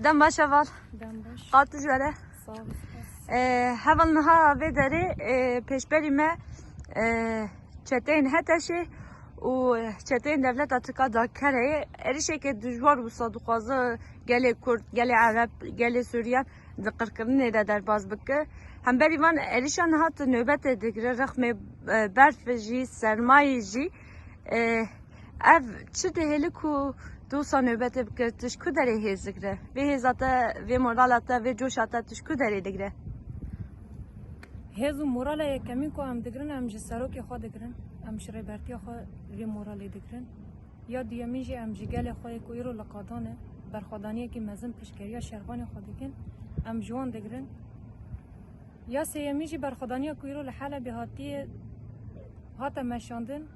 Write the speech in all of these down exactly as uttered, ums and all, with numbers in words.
Dem baş heval. Dem baş. Qat ji were. Sağ ol. Spas. E, heval niha vê derê, e, pêşberî me, e, çeteyên Heteşê û çeteyên dewleta Tirka dakereyê êrişeke dijwar wisa dixwaze gelê Kurd, gelê Ereb, gelê Sûriyan di qirkirinê de derbas bike. Hemberî van êrişan niha tu nobetê digire, rexmê, e, berf jî, sermayê jî, e, ev çi dihêli ku tu wisa nobetê bikir, tu ji ku derê hêz digire? Vê hêza te, vê morala te, vê coşa te tu ji ku derê digire? Hêz û morala yekemîn ku em digirin, em ji serokê xwe digirin, em ji rêbertiya xwe vê moralê digirin. Ya duyemîn jî em ji gelê xwe yê ku îro li qadan e, berxwedaniyekî mezin piştgiriya şervanê xwe dikin, em ji wan digirin. Ya sêyemîn jî berxwedaniya ku îro li Helebê hatiye, hate meşandin,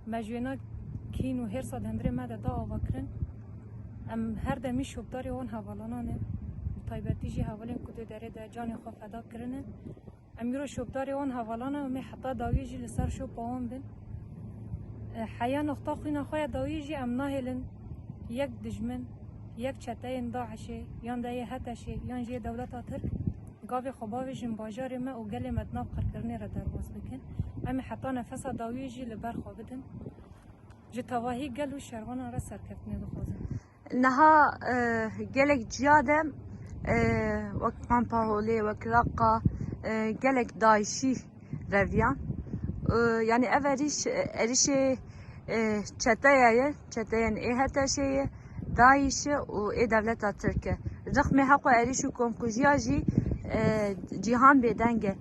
me ji wêna kîn û hêrsa di hundirê me de da avakirin. Em her demî şopdarê wan hevalana ne, bi taybetî jî hevalên ku di derê de canê xwe feda kirine. Em îro şopdarê wan hevalana, em ê heta dawiyê jî li ser şopa wan bin. E, heya noqta xwîna xwe ya dawiyê jî em nahêlin yek dijmin, yek çeteyên DAIŞê, yan de yê HETEŞê, yan jî yê dewleta Tirk, gavê xwe bavêjin bajarê me û gelê me di nav qirkirinê re derbas bikin. Em ê heta nefesa dawiyê jî li ber xwe bidin. Ji tevahî gel û şervanan re serkeftinê dixwazin. Niha, e, gelek ciya de, e, wek Kampa Holê, wek Raqqa, e, gelek DAIŞî reviyan. E, yanî ev êrîş, êrîşê, e, çeteya ye, çeteyên ê HETEŞê ye, DAIŞê û ê dewleta Tirk e. Rixmê heqo êrîş û komkujiya jî, e, cîhan bêdeng e.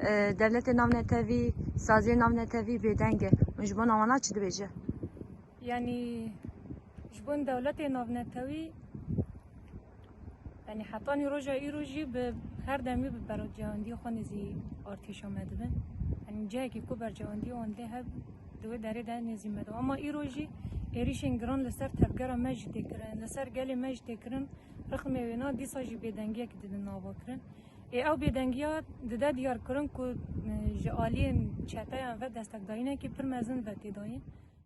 E, dewletê navnetewî, saziyê navnetewî bêdeng e. Hûn ji bona wana çi dibêje? Yanî ji bo dewletê navnetewî, yanî hetanî roja îro jî bi her demî bi bercewendiyê xwe nêzî artêşa me dibin. Yanî cihekî ku bercewendiyê wan lê hebû, di wê derê de nêzî me dibin. Ama îro jî êrîşên giran li ser tevgera me jî tê kirin, li ser gelê me jî tê kirin. Rixmê wêna dîsa jî bêdengiyek didin nava kirin. Ê ew bêdengiya dide diyar kirin ku, e, ji aliyên çeteyan ve destekdayînekî pir mezin ve tê dayîn.